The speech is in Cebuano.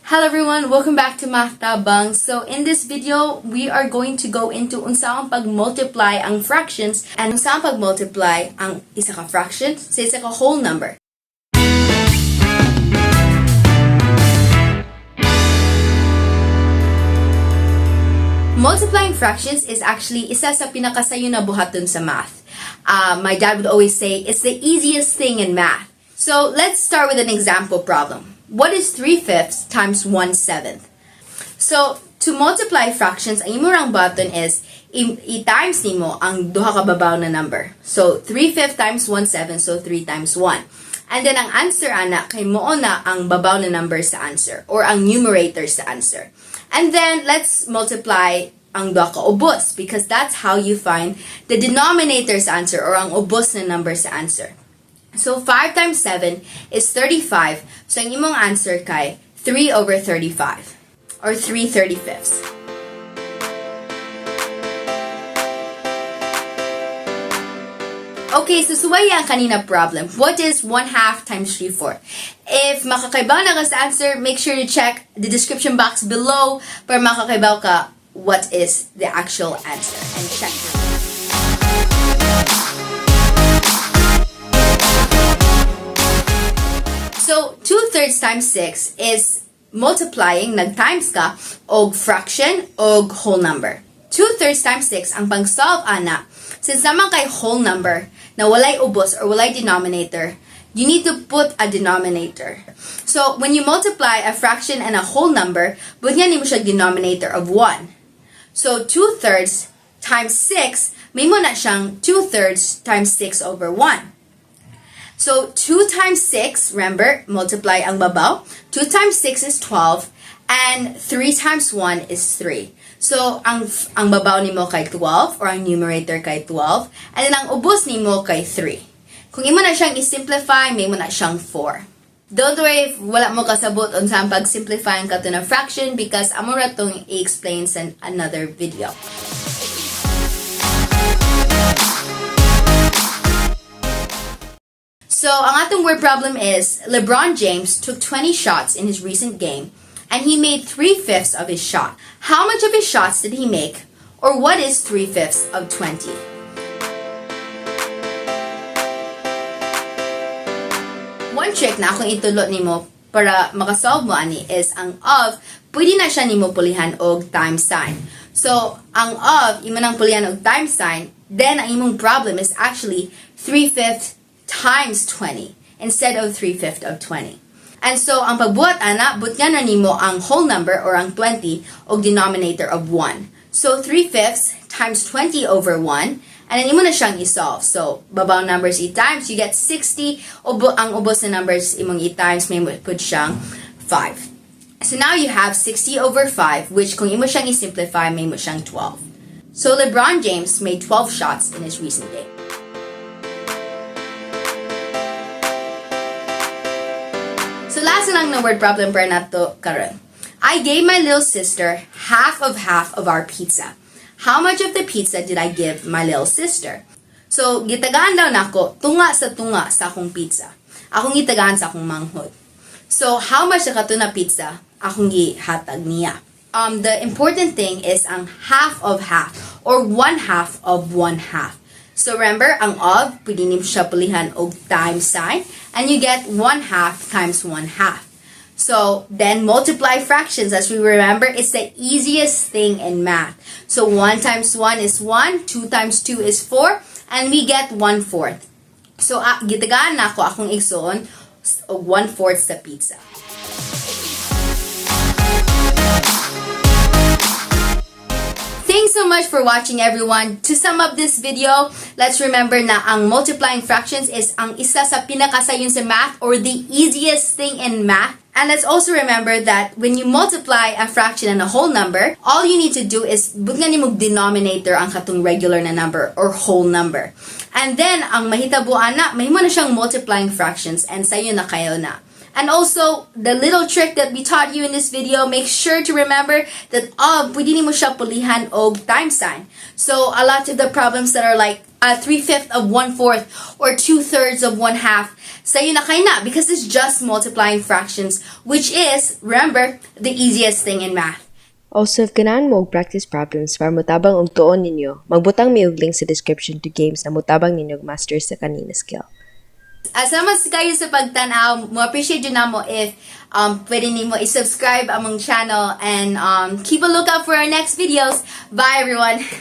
Hello everyone, welcome back to Math Tabang. So in this video, we are going to go into unsaon pag-multiply ang fractions and unsaon pag-multiply ang isa ka fraction sa isa ka whole number. Multiplying fractions is actually isa sa pinakasayo na buhaton sa math. My dad would always say it's the easiest thing in math. So let's start with an example problem. What is 3/5 times 1/7? So to multiply fractions, ang imo rang button is i-times nimo ang duha ka babaw na number. So 3/5 times 1/7, so 3 times 1. And then ang answer ana kay mao na ang babaw na number sa answer or ang numerator sa answer. And then let's multiply ang duha ka ubos because that's how you find the denominator's answer or ang ubos na number sa answer. So 5 times 7 is 35. So ang imong answer kay 3 over 35 or 3/35. Okay, so suway ang kanina problem. What is 1/2 times 3/4? If makakaibaw na ka sa answer, make sure to check the description box below para makakaibaw ka what is the actual answer and check. So, 2/3 times 6 is multiplying, nag-times ka, og fraction og whole number. 2/3 times 6, ang pang-solve ana, since naman kay whole number na walay ubos or walay denominator, you need to put a denominator. So, when you multiply a fraction and a whole number, butngan nimo siya denominator of 1. So, 2/3 times 6, may mo na siyang 2/3 times 6 over 1. So, 2 times 6, remember, multiply ang babaw. 2 times 6 is 12, and 3 times 1 is 3. So, ang babaw nimo kay 12, or ang numerator kay 12, and then ang ubos nimo kay 3. Kung imo na siyang i-simplify, may mo na siyang 4. Don't worry if wala mo kasabot unsa ang pag-simplify ang kato na fraction because amo ra tong i-explain sa another video. So, ang atong word problem is, LeBron James took 20 shots in his recent game, and he made 3/5 of his shot. How much of his shots did he make, or what is 3/5 of 20? One trick na akong itulo nimo para makasolve mo ani is ang of, pwede na siya nimo pulihan og times sign. So, ang of, imo nang pulihan og times sign, then ang imong problem is actually 3/5 times 20 instead of 3/5 of 20. And so, ang pagbuhat ana, butngan na nimo ang whole number or ang 20 og denominator of 1. So, 3/5 times 20 over 1, and then imo na siyang i-solve. So, babaw numbers i-times, you get 60, ang ubos na numbers imong i-times, may put siyang 5. So, now you have 60 over 5, which kung imo siyang i-simplify, may mo siyang 12. So, LeBron James made 12 shots in his recent game. So last na lang na word problem para nato karon. I gave my little sister half of half of our pizza. How much of the pizza did I give my little sister? So gitagaan daw nako tunga sa tunga sa akong pizza. Akong gitagaan sa akong manghod. So how much sa kato na pizza akong gihatag niya? The important thing is ang half of half or 1/2 of 1/2. So remember, ang of, pwede nimo siya pulihan og times sign, and you get 1/2 times 1/2. So then multiply fractions. As we remember, it's the easiest thing in math. So 1 times 1 is 1, 2 times 2 is 4, and we get 1/4. So gitagaan nako akong igsoon og 1/4 sa pizza. Thanks so much for watching, everyone. To sum up this video, let's remember na ang multiplying fractions is ang isa sa pinakasayon sa math or the easiest thing in math. And let's also remember that when you multiply a fraction and a whole number, all you need to do is butngan nimo denominator ang katong regular na number or whole number. And then, ang mahitabo ana, mahimo na siyang multiplying fractions and sayo na kayo na. And also, the little trick that we taught you in this video, make sure to remember that of, pwede nimo siya pulihan og times sign. So, a lot of the problems that are like 3/5 of 1/4 or 2/3 of 1/2, sayo na kaayo na because it's just multiplying fractions, which is, remember, the easiest thing in math. Also, if ganahan mo og practice problems para motabang og tuon ninyo, magbutang mi og link sa description to games na motabang ninyo og master sa kanina skill. Salamat kayo sa pagtanaw. Mo appreciate jud namo if pwede nimo i-subscribe among channel and keep a lookout for our next videos. Bye, everyone!